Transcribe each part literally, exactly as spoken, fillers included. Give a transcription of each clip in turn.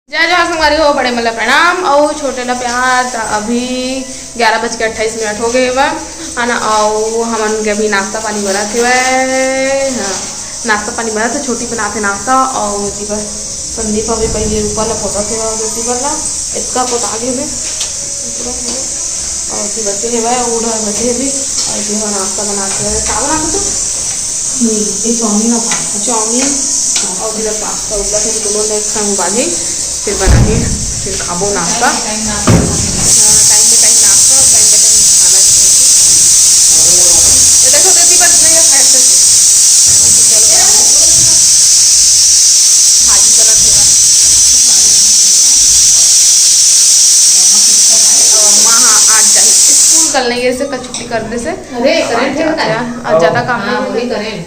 जय जोहार संगवारी हो, बड़े मन ला प्रणाम अउ छोटे ला प्यार। त अभी ग्यारह बज के अट्ठाईस मिनट हो गए बा, है ना। अउ हमन के अभी नाश्ता पानी बनत हेवय। हाँ, नाश्ता पानी बनत हे, छोटी बनात हे नाश्ता। अउ एती बर संदीप अभी पहले ऊपर ला पोतत हेवय, अउ एती बर ला इतका पोता गे हे। अउ एती बचे हेवय, अउ उधर बचे हेवय, अउ एती बर नाश्ता बनात हेवय। का बनात हे तू? ये चाउमीन और पास्ता। चाउमीन और इधर पास्ता उबला के दोनों ने एक संग उबाली, फिर बनाही, फिर खाबो नाश्ता। हाँ, टाइम पे टाइम नाश्ता और टाइम पे टाइम खाना चाहिए। ये देखो, दीदी बस नहीं है, खाए थे। भाजी बना थोड़ा। और अम्मा हाँ आज जाही स्कूल, कल नहीं गए से, कल छुट्टी कर दे से। अरे, करंट है आज बता। ज्या-, आज ज्यादा काम हाँ, नहीं वही है। करंट।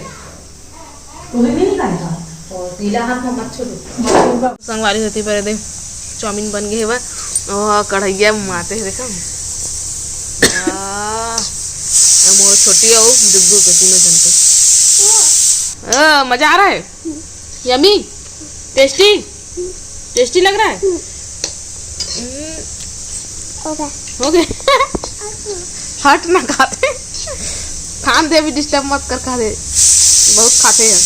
तुम्हें भी नहीं खाएगा? और गीला हाथ में मत छू। संगवारी होती पर दे चाउमीन बन गए हे बा। और कढ़ैया में माते हे, देखा। आ, मोर छोटी अउ डुग्गू के तीनों जन के। आ, मजा आ रहा है? यमी? टेस्टी? टेस्टी लग रहा है? हम्म। हो गया। हो गया। हट ना खाते। खान दे, अभी डिस्टर्ब मत कर, खा दे। बहुत खाते हैं।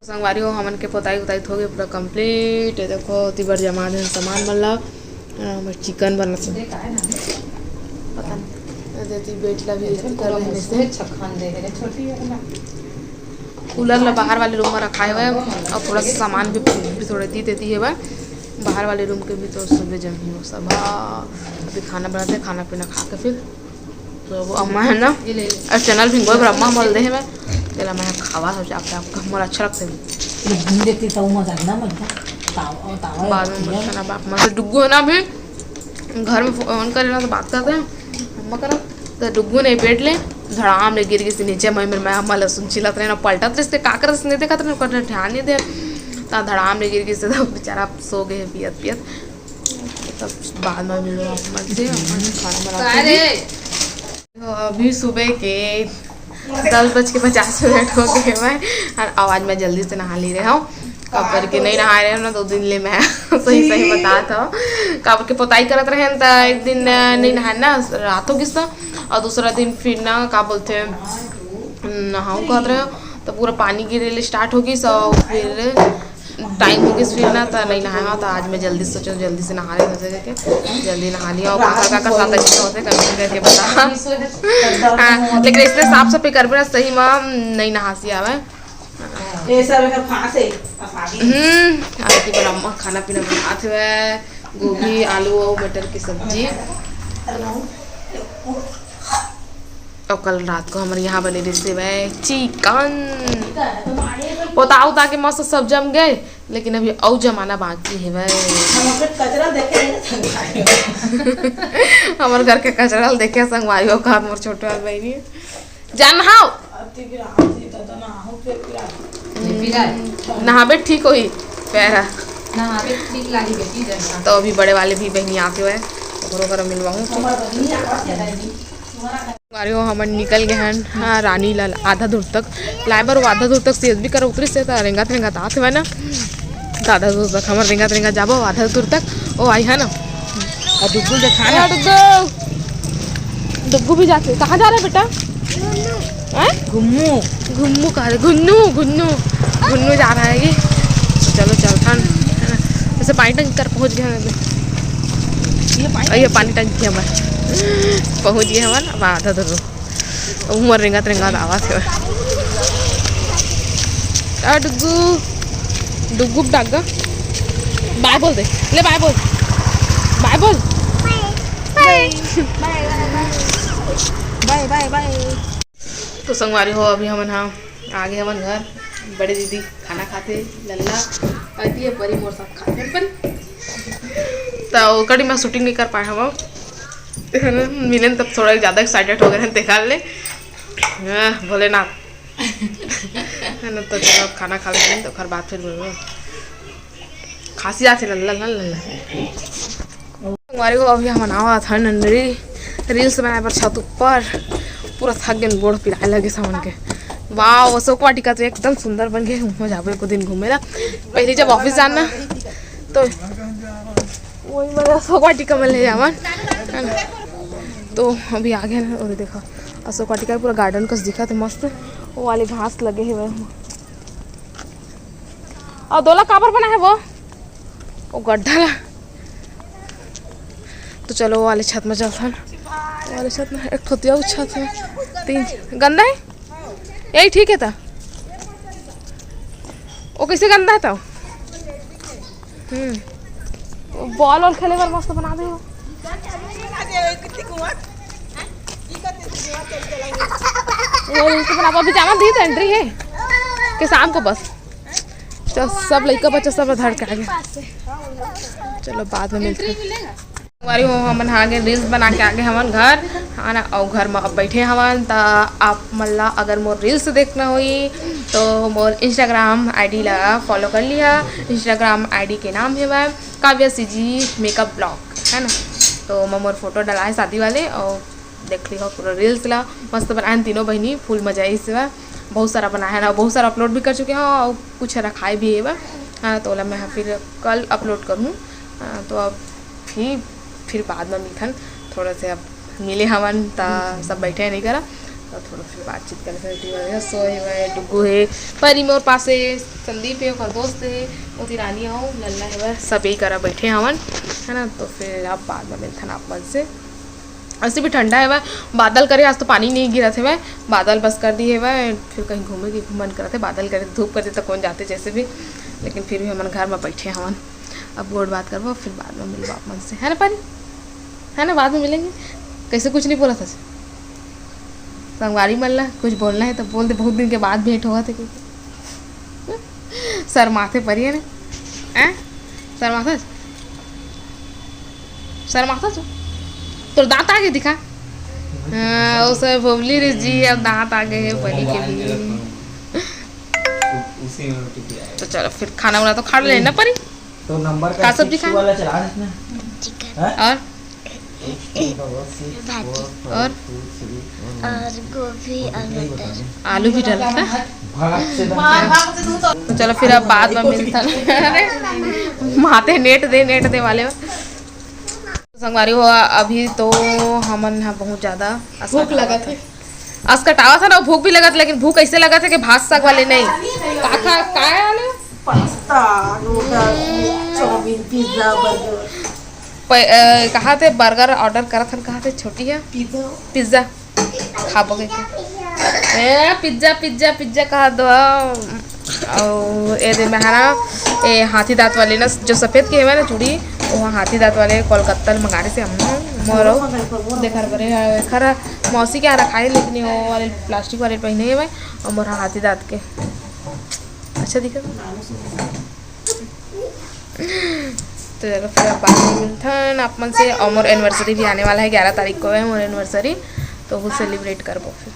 संगवारी हो, हमन के पोताई उताई हो गए पूरा कंप्लीट। ये देखो, ओती बर जमा दे सामान मन ला। अ, हमर चिकन बनत हे। पता नहीं। ये देती बेट ला भी कर लेने से। कूलर ला बाहर वाले रूम में रखाए हुए हैं और थोड़ा सा सामान भी, भी थोड़े दी देती है वह बाहर वाले रूम के भी, तो सुबह जम ही वो सब। हाँ, अभी खाना बनाते हैं, खाना पीना खा के फिर तो वो अम्मा है ना, ये ले ले। और चैनल भी गोबर अम्मा बोल दे है मैं, चला मैं खावा हो जाता है, आपका मोर अच्छा लगता है। ये घूम देती तो मजा ना बनता। ताव, तावा बाद में है। मत खाना, बाप मत। डुग्गू है ना अभी घर में फोन करे ना तो बात करते हैं, अम्मा करा तो डुग्गू नहीं बैठ ले, धड़ाम ले गिर गिस नीचे। मैं, मैं अम्मा लहसुन छिलत रहे ना, पलटत रहे, का करत नहीं देखत रहे, ओकर ध्यान नहीं दे। ता धड़ाम ले गिर गिस तो बेचारा सो गए पियत पियत। तब बाद में मिलो आप मन से, अपन खाना बनाते हैं। तो अभी सुबह के दस बज के पचास मिनट हो गए हैं और आज मैं जल्दी से नहा ले रहे हूँ। काबर के नहीं नहाए रहे हूँ ना, दो दिन ले मैं सही सही बतात हूँ। काबर के पोताई करत रहे हैं तो एक दिन, अ, नहीं नहाए ना, रात हो गिस था, और दूसरा दिन फिर ना का बोलते हैं, नहाऊँ कहत रहे हो, तो पूरा पानी गिरे ले स्टार्ट हो गिस, और फिर टाइम हो गिस फिर ना, तो नहीं नहाया। तो आज मैं जल्दी सोचो, जल्दी से नहा ले, जल्दी नहा लिया। और काकर काकर साथ ऐसे होते, कमेंट करके बता। हाँ, लेकिन इसलिए साफ सफाई करबे ना, सही में नहीं नहासी आवे। ये सब एकर फांस है, आ फांस है। हम्म, आज की बड़ा अम्मा खाना पीना बनात हुए, गोभी, आलू और मटर की सब्जी। और कल रात को हमारे यहाँ बने रहे सेवई चिकन। पोता उता के मस्त सब जम गए, लेकिन अभी अउ जमाना बाकी है भाई। हम अपने कचरा देखे नहीं ना संगवारी। हमारे घर के कचरा देखे संगवारी हो, कहा मोर छोटे वाली बहनी जान हाव। अति भी राम जी, तो, तो ना हो, फिर भी राम। नहीं, फिर आए। नहाबे ठीक होही पैरा। नहाबे ठीक लागी बेटी, जब तो अभी बड़े वाले भी बहनी आते हुए, ओकरो करा मिलवाहूँ। हमारा बहनी आवाज है, दादी। अरे वो हमन निकल गए हन, हाँ, रानी ला आधा दूर तक लाए बर, वो आधा दूर तक सीएसबी कर उतरिस हे, त रेंगत रेंगत आत हवय ना, त आधा दूर तक हमन रेंगत रेंगत जाबो, आधा दूर तक वो आई है ना। और डुग्गू देखा ना। ए, डुग्गू, डुग्गू भी जाते, कहाँ जा रहा है बेटा? हैं? घुम्मू। घुम्मू कह रहे, घुन्नू, घुन्नू, घुन्नू जा रहा है ये। तो चलो चलथन, है ना? वैसे पानी टंकी कर पहुँच गए हैं। ये पानी और ये टंकी? पानी टंकी हमारे पहुँच गए हमारे, अब आधा दूर। उमर रेंगत रेंगत आवाज है। आ डुग्गू, डुग्गू डागा। बाय बोल दे, ले बाय बोल, बाय बोल। बाय। बाय, बाय, बाय। तो संगवारी हो, अभी हमन हा आगे हमन घर, बड़े दीदी खाना खाते, लल्ला, अति परी मोर साथ खाते अपन। तो ओकरी मैं शूटिंग नहीं कर पाए हम, मिलन तब थोड़ा ज्यादा एक्साइटेड हो गए हैं, देखा ले। हाँ, भोलेनाथ। है ना, तो चलो अब खाना खा लेते हैं, तो ओकर बाद फिर बोलबो। खांसी आथे लल्ला, लल्ला, लल्ला। हमारे को अभी हम आवा था नंदरी रील्स बनाए पर छत ऊपर, पूरा थक गए, गोड़ पिराए लगे सामन के। वाह, अशोक वाटिका तो एकदम सुंदर बन गए। वहाँ जाबो एको दिन घूमे ला। पहले जब ऑफिस जाना, तो वही मेरे अशोक वाटिका में ले जावन, है ना? तो अभी आ गए ना, और देखा, अशोक वाटिका पूरा गार्डन कस दिखत हे, मस्त। वो वाले घास लगे हे वह। और दोला काबर बना है वो, वो गड्ढा ला। तो चलो, वो वाले छत में चलथन। वो वाले छत में एक ठो दिया, वो छत में तीन गंदा है, यही ठीक है। तो वो कैसे गंदा है? तो हम्म, बॉल वॉल खेले बर मस्त बना दे हो। वो रील्स बना, अभी जाना दी तो एंट्री है कि शाम को बस। तो सब लइका बच्चा सब धर के आ गए। चलो, बाद में मिलते हैं। संगवारी हो, हमन आगे रील्स बना के आगे हमन घर, है ना? और घर में अब बैठे हवन, त आप मन ला अगर मोर रील्स देखना होई तो मोर इंस्टाग्राम आईडी ला फॉलो कर लिहा। इंस्टाग्राम आईडी के नाम हे वह काव्या सीजी मेकअप ब्लॉग, है ना? तो मैं मोर फोटो डलाए शादी वाले, और देख लिहा पूरा रील्स ला। मस्त बनाए तीनों बहनी, फुल मजा आई सेवा। बहुत सारा बनाए है ना, बहुत सारा अपलोड भी कर चुके हैं और कुछ रखाए भी है बा। हाँ, तो ओला मैं फिर कल अपलोड करूँ। हाँ, तो अब फिर फिर बाद में मिलथन। थोड़ा से अब मिले हवन, त सब बैठे नहीं करा, तो थोड़ा फिर बातचीत करे से। सोए हुए डुगू है, परी मोर पास है, संदीप है, ओकर दोस्त है, मोती रानी हो, लल्ला है, सब यही करा बैठे हवन, है ना? तो फिर अब बाद में मिलथन आप मन से। ऐसे भी ठंडा है वह, बादल करे, आज तो पानी नहीं गिरत है वह, बादल बस कर दिए है वह, फिर कहीं घूमे के मन करत है, बादल करे, धूप कर दे तो कौन जाते जैसे भी, लेकिन फिर भी हमन घर में बैठे हवन। अब गोठ बात करबो, फिर बाद में मिलबो आप मन से, है ना परी? है ना, बाद में मिलेंगे। कैसे कुछ नहीं बोला था संगवारी मन ला? कुछ बोलना है तो बोल दे, बहुत दिन के बाद भेंट होवत हे। शर्माथे परी है ना? हैं? शर्माथा? शर्माथा तू? तोर दांत आगे दिखा। हाँ, वो सब बोली रे जी, अब दांत आगे है परी के भी। उसी में टिक आएगा। तो चलो, फिर खाना वाना तो खा ले ना परी। तो नंबर का का सब्जी खाए? वाला चला दे ना। चिकन। हाँ? और? एक, दो, six, भाजी। Four, five, और? Two, three, one। और गोभी और मटर। आलू भी डालता है। भाग से तो चलो, फिर अब बाद में मिलता है। अरे, माते नेट दे, नेट दे वाले। संगवारी हो, अभी तो हमन ह बहुत ज्यादा भूख लगत है। अस कटावत है ना, भूख भी लगत, लेकिन भूख ऐसे लगत है कि भात साग वाले नहीं। का खा, का है आलू? Pasta, noodles, chowmein, pizza, burger. प-, अ, कहा थे बर्गर ऑर्डर करत हन, कहा थे छोटी है पिज्जा। पिज्जा खाबो के। ए, पिज्जा, पिज्जा, पिज्जा कहा दो। अउ ए दे मेहरा, ए हाथी दांत वाले ना, जो सफेद के हवे ना चूड़ी, वो हाथी दांत वाले कोलकाता ले मंगारे से हम मोरो देखर बरे खरा मौसी के यहाँ रखाए, लेकिन वो वाले प्लास्टिक वाले पहने हवे, और मोर हाथी दांत के अच्छा दिखा। तो चलो, फिर अब बाद में मिलथन आप मन से। और मोर एनिवर्सरी भी आने वाला है, ग्यारह तारीख को है मोर एनिवर्सरी, तो वो सेलिब्रेट करबो फिर।